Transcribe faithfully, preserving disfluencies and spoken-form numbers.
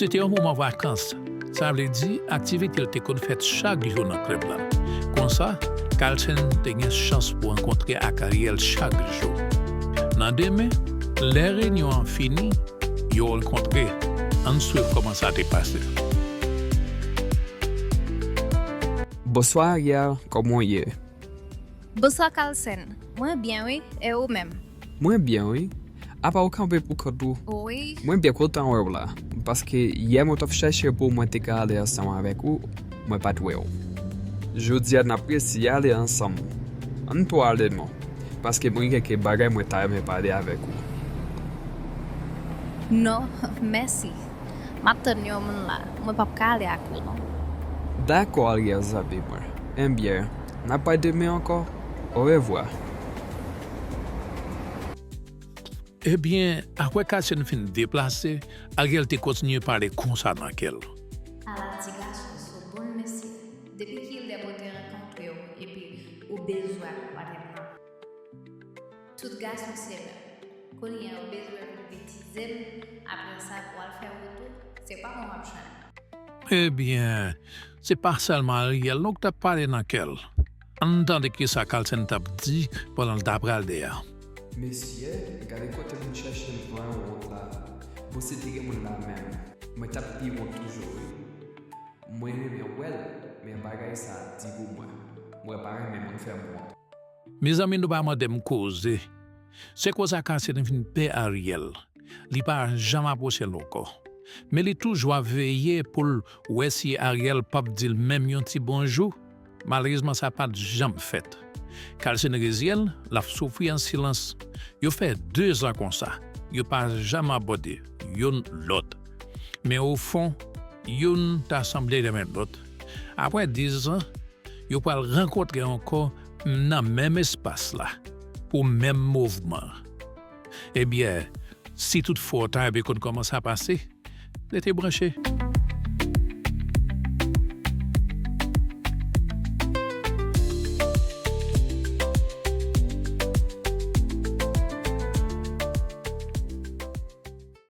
Se te yon moman vakans, sa vle di aktivite l te konn fèt chak jou nan klèb la. Konsa, Carlsen te gen chans pou rankontre ak Ariel chak jou. Nan demen, lè reyinyon an fini, yo rankontre. Ann swiv kòman sa te pase. Bonswa Ariel, kòman w ye? Bonswa Carlsen, mwen byen wi, e ou menm? Mwen byen wi. Apa w kanpe pou kont ou? Wi. Mwen byen kontan wè w la, paske yè mwen t ap chèche pou mwen te ka ale ansanm avèk ou, mwen pa t wè w. Jodi a n ap resi ale ansanm. Ann pale non, paske mwen gen kèk bagay mwen ta renmen pale avèk ou. Non, mèsi. M ap tann yon moun la, mwen p ap ka ale ak ou non. Dakò Ariel zanmi mwen. Enbyen, n ap pale demen ankò. Orevwa. Ebyen, apre Carlsen fin deplase, Ariel te kontinye pale konsa nan kè l. Ala ti gason so bon mesye. Depi kilè mwen te rankontre w epi ou bezwen akonpayman? Tout gason se menm. Kounye a ou bezwen vin betize m, apre sa pou w al fè wout ou, se pa mwen w ap jwenn. Ebyen, se pa sèlman Ariel non k t ap pale nan kè l. Ann tande kisa Carlsen t ap di pandan l t apral dèyè. Mesye, gade kote moun chèche m pran yon wont la. Bon si te gen moun la menm, mwen t ap pi wont toujou wi. Mwen renmen wè l, men bagay sa di gou mwen. Mwen pa renmen moun fè m wont. Mezanmi nou pa mande m koze. Se konsa Carlsen vin pè Ariel. Li pa janm apwoche l ankò. Men li toujou ap veye pou l wè si Ariel p ap di l menm yon ti bonjou. Malerezman sa pa t janm fèt. Carlsen reziyen l, l ap soufri an silans. Yo fè dezan konsa. Yo pa janm abòde youn lòt. Men ofon, youn ta sanble renmen lòt. Apre dezan, yo pral rankontre ankò nan menm espas la, pou menm mouvman. Ebyen, si toutfwa w ta renmen konn kòman sa pase, rete branche.